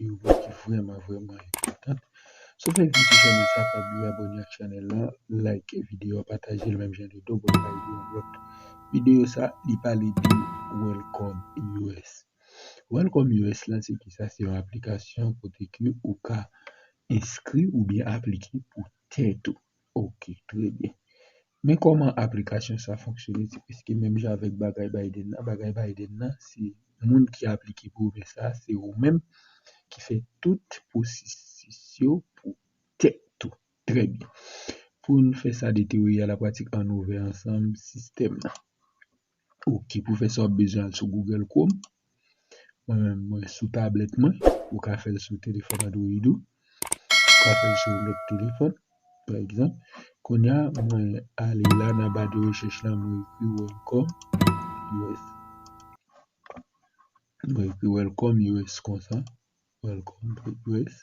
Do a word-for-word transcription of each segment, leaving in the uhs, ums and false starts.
yo ki vrèman, vrèman enpòtan. Si w fèk vin sou chanèl sa, pa bliye abòne ak chanèl la, like videyo a, pataje l menm jan de do, bon, pa yon lòt videyo sa, li pale de Welcome U S. Welcome U S la, se ki sa? Se yon aplikasyon kote ke ou ka enskri oubyen aplike pou tèt ou. Ok, trè byen. Men kòman aplikasyon sa fonksyone? Se prèske menm jan avèk bagay Biden nan. Bagay Biden nan, se moun ki aplike pou ou, men sa, se ou menm ki fè tout pwosesis yo pou tèt ou. Trè byen. Pou n fè sa de teyori a la pratik, ann ouvè ansanm sistèm nan. Ok, pou fè sa, w ap bezwen al sou Google Chrome. Mwen menm, mwen sou tablèt mwen. Ou ka fè l sou telefòn Android ou. Ou ka fè l sou lòt telefòn, pa egzanp. Kounye a, mwen ale la nan ba de rechèch la, mwen ekri Welcome U S. Mwen ekri Welcome U S konsa. Welcome U S.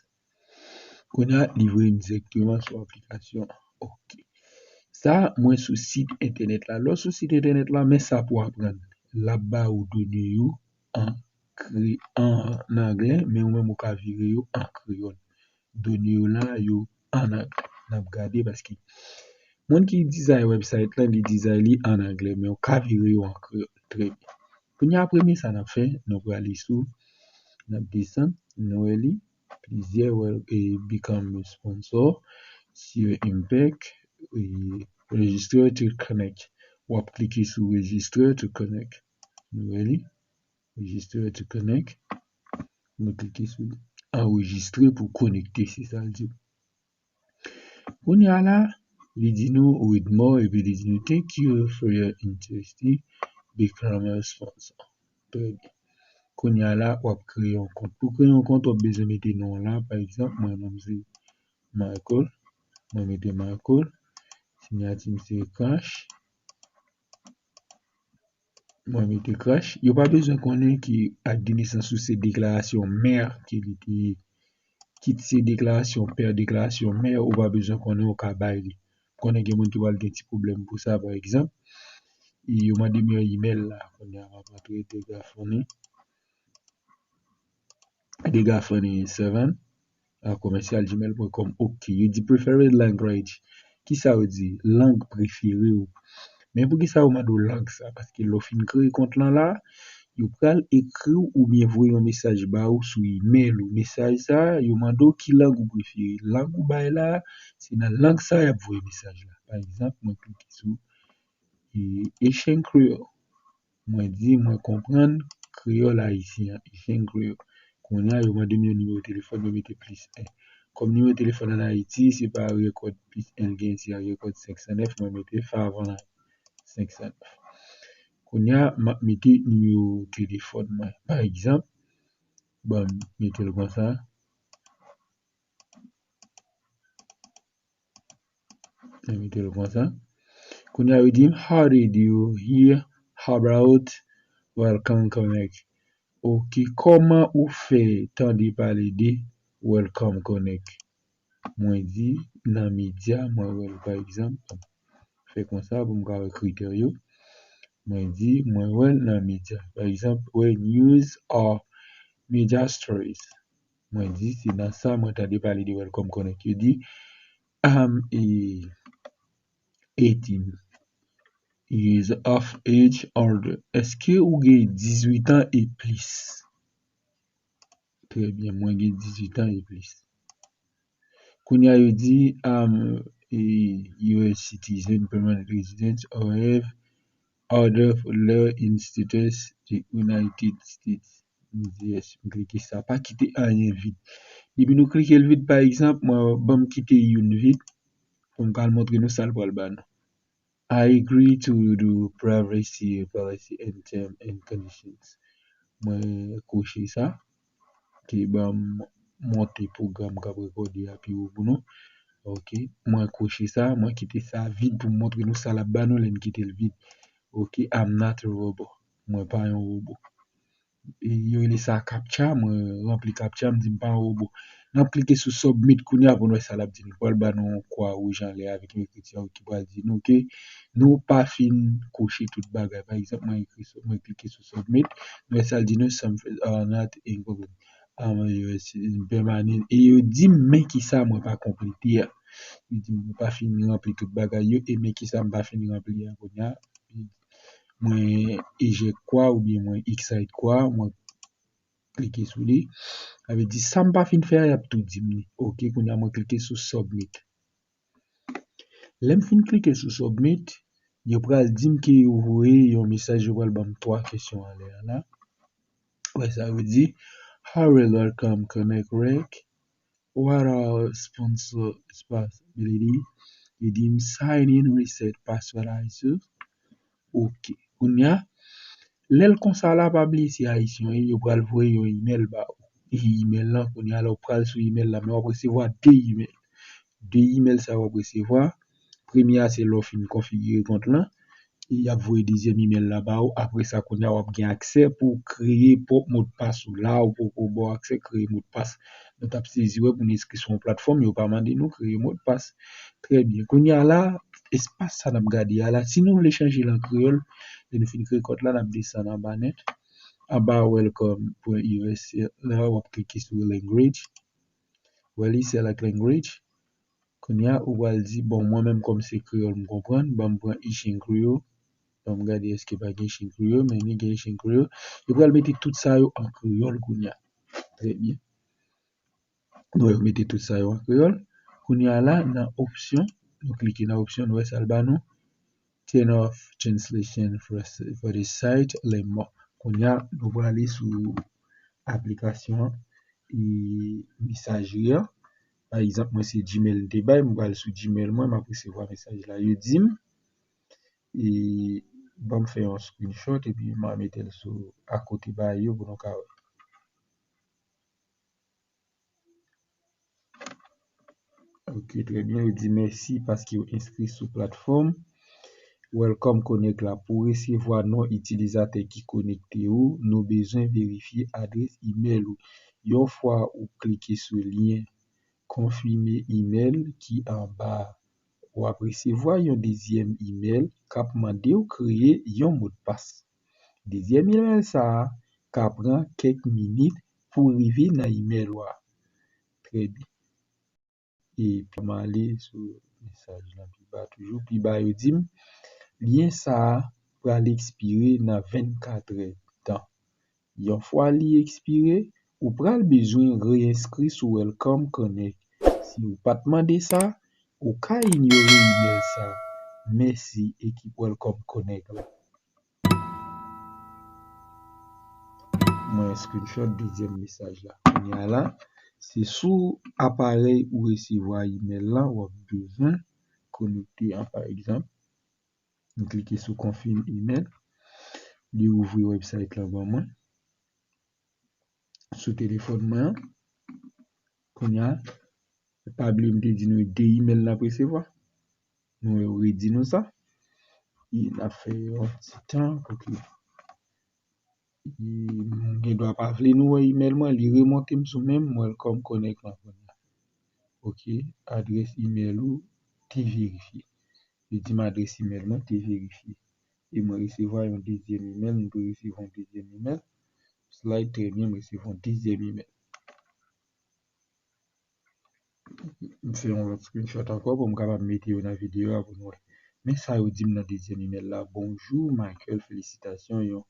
Kounye a, li voye m dirèkteman sou aplikasyon an. Ok. Sa, mwen sou sit entènèt la. Lè w sou sit entènèt la, men sa pou w aprann. L ap ba ou done yo an kre-, an anglè, men ou menm ou ka vire yo an kreyòl. Done yo la, yo an anglè. N ap gade paske moun ki dizay website la, li dizay li an anglè, men ou ka vire yo an kreyòl. Trè byen. Kounye a, premye sa n ap fè, nou prale sou, n ap desann, nou wè li, plizyè, wè, e, become a sponsor, see your impact, e, register to connect. W ap klike sou register to connect. Nou wè li, register to connect. Nou klike sou anrejistre pou konekte, se sa l di. Kounye a la, li di nou read more, epi li di nou thank you for your interest, become a sponsor. Trè byen. Kounye a la, w ap kreye yon kont. Pou kreye yon kont, w ap bezwen mete non w la. Pa egzanp, mwen, non m se Michael. Mwen mete Michael. Siyati m se Crash. Mwen mete Crash. Yo pa bezwen konnen ki ak de nesans ou se deklarasyon mè ke li te ye. Kit se deklarasyon pè, deklarasyon mè, ou pa bezwen konnen, ou ka bay li. Konnen gen moun ki pral gen ti pwoblèm pou sa, pa egzanp. E yo mande m yon imèl la, kounye a m ap antre Degafunny. Degafunny seven a commercial gmail point com. Ok, yo di preferred language. Kisa yo di? Lang prefere w. Men poukisa yo mande w lang sa? Paske lè w fin kreye kont lan la, yo pral ekri w oubyen voye yon mesaj ba ou sou imèl ou. Mesaj sa, yo mande w ki lang ou prefere. Lang ou bay la, se nan lang sa y ap voye mesaj la. Pa egzanp, mwen klike sou, e, Echange Creole. Mwen di, mwen konprann kreyòl ayisyen an, Echange Creole. Kounye a, yo mande m yon nimewo telefòn, yo mete plis en. Kòm nimewo telefòn ann Ayiti, se pa rekòd plis en l gen, se rekòd senk san nèf, mwen mete five one nine, senk san nèf. Kounye a, m ap mete nimewo telefòn mwen. Pa egzanp, ban m mete l konsa. Mwen mete l konsa. Kounye a, yo di m, how did you hear about Welcome Connect? Ok, kòman ou fè tande pale de Welcome Connect? Mwen di, nan medya, mwen wè l, pa egzanp, fè konsa pou m ka wè kritè yo. Mwen di, mwen wè l nan medya. Pa egzanp, wè news or media stories. Mwen di, se nan sa mwen tande pale de Welcome Connect. Yo di, I'm a eighteen years of age older. Èske ou gen dizuit an e plis? Trè byen, mwen gen dizuit an e plis. Kounye a, yo di, I'm a U S citizen, permanent resident, or have other legal status the United States. M di yes, m klike sa. Pa kite anyen vid. Depi nou klike l vid, pa egzanp, mwen, ban m kite youn vid pou m ka al montre nou sa l pral ba nou. I agree to the privacy policy and term and conditions. Mwen koche sa. Ki ban m monte pwogram k ap rekòde a pi wo pou nou. Ok. Mwen koche sa, mwen kite sa vid pou m montre nou sa l ap ba nou lè n kite l vid. Ok, I'm not a robot. Mwen pa yon wobo. E yo rele sa captcha, mwen ranpli captcha, m di m pa yon wobo. N ap klike sou submit kounye a pou n wè sa l ap di nou. L pral ba nou yon kwa wouj anlè avèk yon ekriti ki pral di nou ke nou pa fin koche tout bagay. Pa egzanp, mwen ekri sou, mwen klike sou submit, nou wè sa l di nou, some fields are not incomplete. um, yo, pèmanan, e yo di m men kisa mwen pa konplete a. Yo di m mwen pa fin ranpli tout bagay yo, e men kisa m pa fin ranpli a kounye a. Mwen eject kwa oubyen mwen excite kwa, mwen klike sou li. Sa vle di sa m pa fin fè a, y ap tou di m li. Ok, kounye a mwen klike sou submit. Lè m fin klike sou submit, yo pral di m ke yo voye yon mesaj, yo pral ban m twa kesyon anlè a la. Wè sa yo di, how will Welcome Connect work? What are sponsor responsibility? Yo di m sign in, reset password, I C. Ok. Kounye a, lè l konsa la, pa bliye se Ayisyen w ye, yo pral voye yon email ba ou. E email lan, kounye a la, ou pral sou email la, men w ap resevwa de email. De email sa w ap resevwa. Premye a se lè w fin konfigire kont lan. E y ap voye dezyèm email la ba ou. Apre sa, kounye a, w ap gen aksè pou w kreye pwòp modpas ou. La, ou poko ba w aksè kreye modpas. Nou t ap sezi wè pou n enskri sou yon platfòm, yo pa mande nou kreye modpas. Trè byen. Kounye a la, espas sa n ap gade a la, si nou vle chanje l an kreyòl, lè nou fin kreye kont la, n ap desann anba nèt. Anba welcome pwen U S la, w ap klike sou language. Wè li select language. Kounye a, ou pral di, bon, mwen menm kòm se kreyòl m konprann, ban m pran Ichen Creole. Ban m gade èske pa gen Ichen Creole, men li gen Ichen Creole. Yo pral mete tout sa yo an kreyòl kounye a. Trè byen. Nou wè yo mete tout sa yo an kreyòl. Kounye a la, nan opsyon, nou klike nan opsyon, nou wè sa l ba nou. Turn off translation for, for this site, learn more. Kounye a, nou prale sou aplikasyon e mesajri a. Pa egzanp, mwen se Gmail m te bay, mwen pral sou Gmail mwen, m ap resevwa mesaj la. Yo di m, e ban m fè yon screenshot epi m a mete l sou akote ba yo pou nou ka wè. Ok, trè byen. Yo di mèsi paske w enskri sou platfòm Welcome Connect la. Pou w resevwa non itilizatè ki konekte ou, nou bezwen verifye adrès imèl ou. Yon fwa ou klike sou lyen konfime imèl ki anba a, w ap resevwa yon dezyèm imèl k ap mande w kreye yon modpas. Dezyèm imèl sa a ka pran kèk minit pou rive nan imèl ou a. Trè byen. Epi m ale sou mesaj lan pi ba toujou. Pi ba yo di m, lyen sa a pral ekspire nan vennkat è tan. Yon fwa li ekspire, ou pral bezwen re-enskri sou Welcome Connect. Si ou pa t mande sa, ou ka inyore imèl sa. Mèsi ekip Welcome Connect la. Mwen screenshot dezyèm mesaj la. Kounye a la, se sou aparèy ou resevwa imèl la, w ap bezwen konekte an, pa egzanp. M klike sou confirm email. Li ouvri website lan ban mwen. Sou telefòn mwen an. Kounye a, pa bliye m te di nou de email n ap resevwa. Nou yo redi nou sa. E n ap fè yon ti tan pou ke, e, nou gen dwa pa vle nou wè email mwen, li remonte m sou menm Welcome Connect lan kounye a. Ok, adrès email ou te verifye. Li di m adrès email mwen te verifye. E mwen resevwa yon dezyèm email, m te resevwa yon dezyèm email. Slide, trè byen, m resevwa yon dezyèm email. M fè yon lòt screenshot ankò pou m kapab mete yo nan videyo a pou nou wè. Men sa yo di m nan dezyèm email la. Bonjou, Michael, felisitasyon. Yo,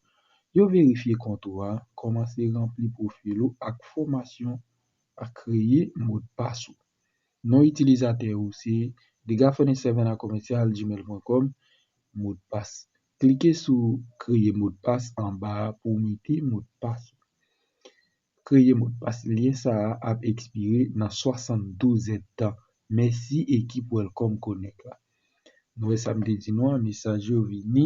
yo verifye kont ou a, kòmanse ranpli pwofil ou ak fòmasyon ak kreye modpas ou. Non itilizatè ou se the gaffney seven at commercial gmail point com, modpas. Klike sou kreye modpas anba a pou w mete modpas ou. Kreye modpas. Lyen sa a ap ekspire nan swasanndouz èdtan. Mèsi ekip Welcome Connect la. Nou wè sa m te di nou an, mesaj yo vini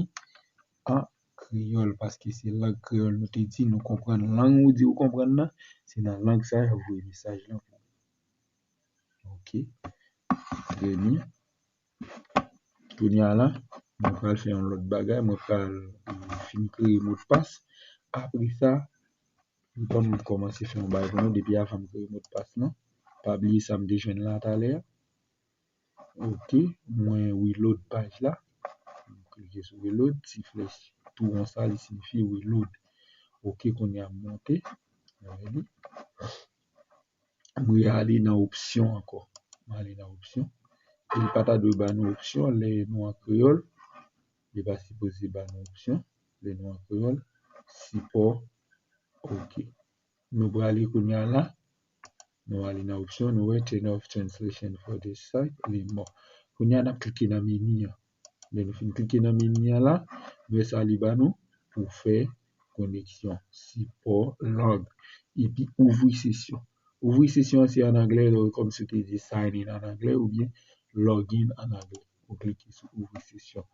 an kreyòl, paske se lang kreyòl nou te di nou konprann. Lang ou di ou konprann nan, se nan lang sa a y ap voye mesaj lan pou ou. Ok. Trè byen. Kounye a la, mwen pral fè yon lòt bagay. Mwen pral, euh, fin kreye modpas. Apre sa, ban m kòmanse fè yon bagay pou nou depi avan m kreye modpas lan. Pa bliye sa m te jwenn la talè a. Ok, mwen reload paj la. M klike sou reload, ti flèch tou won sa, li siyifi reload. Ok, kounye a m monte. Alrighty. Mwen ale nan opsyon ankò. Mwen ale nan opsyon. E li pa ta dwe ba nou opsyon lè nou an kreyòl. Li pa sipoze ba nou opsyon lè nou an kreyòl. Sipò. Ok. Nou prale kounye a la. Nou ale nan opsyon. Nou wè turn off translation for this site. Li mò. Kounye a n ap klike nan meni an. Lè nou fin klike nan meni an la, nou wè sa li ba nou pou fè koneksyon, sipò, log, epi ouvri sesyon. Ouvri sesyon an se an anglè, kòmsi w te di sign in an anglè, oubyen log in an anglè. Ou klike sou ouvri sesyon.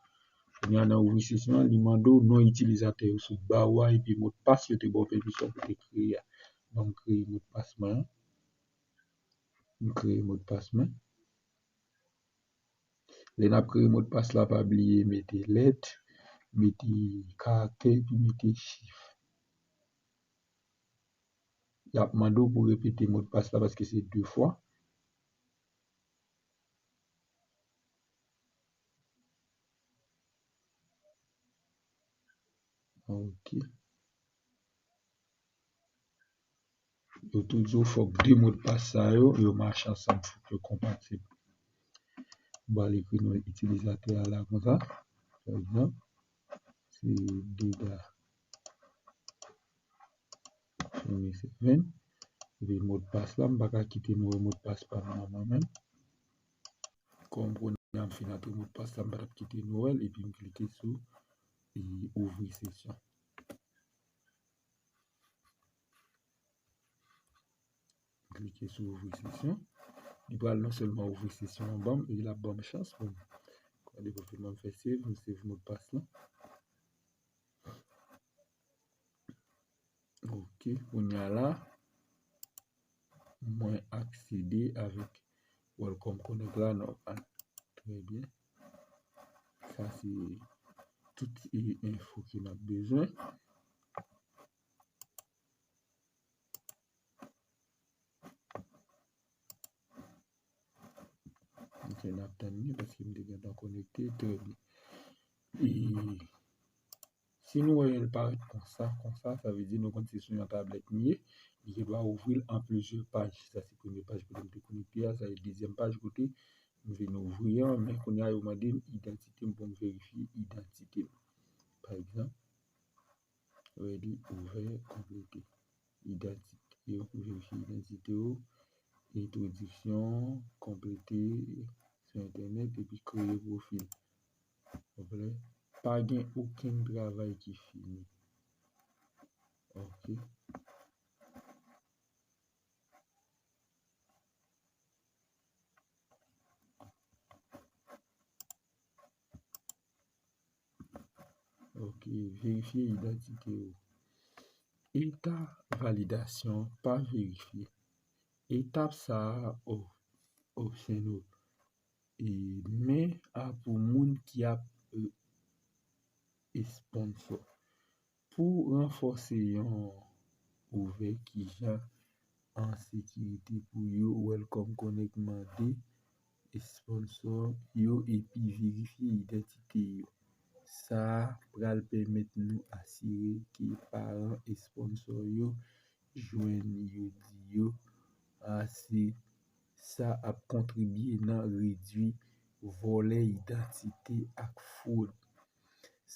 Kounye a nan ouvri sesyon an, li mande w non itilizatè yo sou ba w a epi modpas yo te ba w pèmisyon pou te kreye a. Ban m kreye modpas mwen an. M kreye modpas mwen. Lè n ap kreye modpas la, pa bliye mete lèt, mete karaktè, epi mete chif. Y ap mande w pou repete modpas la paske se de fwa. Ok. Yo toujou fòk de modpas sa yo, yo mache ansanm, fòk yo konpatib. M pral ekri non itilizatè a la konsa. Pa egzanp, se Dega twenty-seven. Epi modpas la, m pa ka kite nou wè modpas pa m nan mwen menm. Kòm kounye a m fin antre modpas la, m pa t ap kite nou wè l, epi m klike sou e ouvri sesyon. Klike sou ouvri sesyon. Li pral non sèlman ouvri sesyon an ban m, e l ap ban m chans pou m. Gade pou fè m fè save, m save modpas lan. Ok, kounye a la, mwen aksede avèk Welcome Connect la nòmal. Trè byen. Sa se tout e, enfo ke n ap bezwen. Ok, n ap tann li paske m te gentan konekte. Trè byen. E si nou wè l parèt konsa, konsa, sa vle di nou konn se sou yon tablèt m ye. Li gen dwa ouvri l an plizyè paj. Sa se premye paj kote m te konekte a, sa se dezyèm paj kote m vin ouvri an, men kounye a yo mande m idantite m pou m verifye idantite m. Pa egzanp, ready, ouvè, konplete. Idantite yo, verifye idantite yo, entwodiksyon, konplete sou entènèt, epi kreye pwofil. Konprann? Pa gen okenn travay ki fini. Ok. Ok, verifye idantite ou. Eta validasyon pa verifye. Etap sa a op-, optional. E, men a pou moun ki ap, e, sponsor. Pou ranfòse yon ouvè, kijan an sekirite pou yo, Welcome Connect mande sponsor yo epi verifye idantite yo. Sa a pral pèmèt nou asire ke paran sponsor yo jwenn yo di yo ase. Sa ap kontribye nan redwi vòlè idantite ak fwod.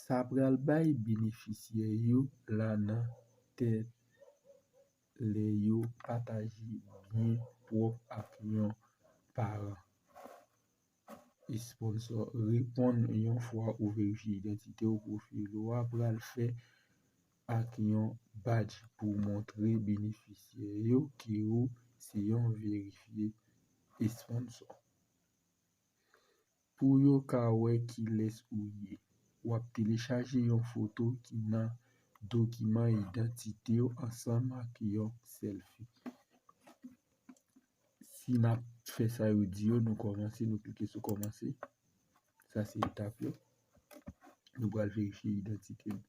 Sa pral bay benefisyè yo la nan tèt lè yo pataje byen pwòp ak yon paran. Sponsor, reponn yon fwa ou verifye idantite w, pwofil ou a pral fè ak yon badj pou montre benefisyè yo ke ou se yon verifye sponsor. Pou yo ka wè kilès ou ye, w ap telechaje yon foto ki nan dokiman idantite w ansanm ak yon sèlfi. Si n ap fè sa yo di yo, nou kòmanse, nou klike sou kòmanse. Sa se etap yo. Nou pral verifye idantite nou.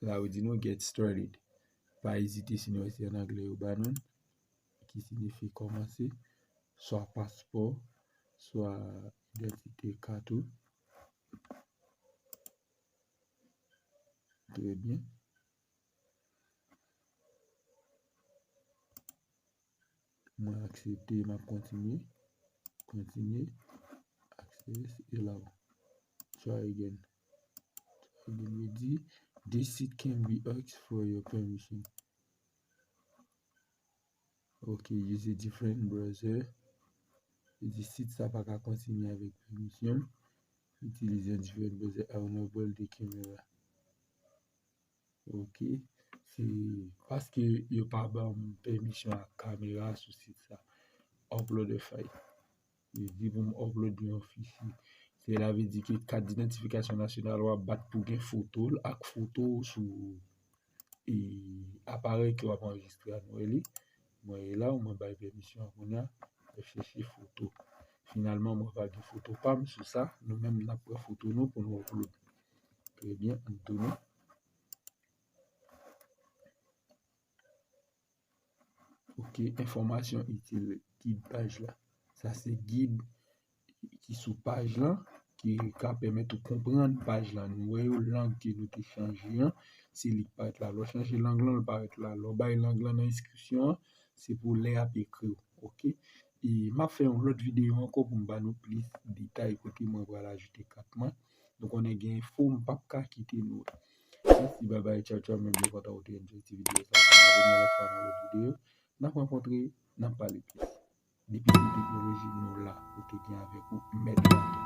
La yo di nou get started. Pa ezite si nou wè se an anglè yo ba nou, ki siyifi kòmanse, swa paspò, swa idantite kat ou. Trè byen. Mwen aksepte, m ap kontinye. Kontinye. Access, allow. Try again. Try again. Li di, this site can be asked for your permission. Ok, use a different browser. Li di sit sa pa ka kontinye avèk pèmisyon. Utilize yon different browser. Enable the camera. Ok. Se paske yo pa ban m pèmisyon ak kamera sou sit sa. Upload a file. Li di pou m upload yon fichye. Sela vle di ke kat idantifikasyon nasyonal w ap bat pou gen foto l ak foto w sou e, aparèy ke w ap anrejistre a, nou wè li. Mwen ye la, mwen bay pèmisyon an kounye a, mwen chèche foto. Finalman, mwen pa gen foto pa m sou sa. Nou menm, n ap pran foto nou pou nou upload. Trè byen, ann tounen. Ok, enfòmasyon itil, gid paj la. Sa se gid ki sou paj lan, ki ka pèmèt ou konprann paj lan. Nou wè yo, lang ke nou te chanje an, se li k parèt la. Lè w chanje lang lan, l parèt la. Lè w bay lang lan nan enskripsyon an, se pou lè y ap ekri w. Ok? E m ap fè yon lòt videyo ankò pou m ba nou plis detay kote mwen pral ajoute kat mwen. Nou konnen gen enfo m p ap ka kite nou. Mèsi, babay, tchaw, tchaw, mwen byen kontan ou te enjoy ti videyo sa. N ap vini yon lòt fwa nan lòt videyo. N ap rankontre, n ap pale plis. Depi se teknoloji nou la, ou te gen avèk ou, mèt la.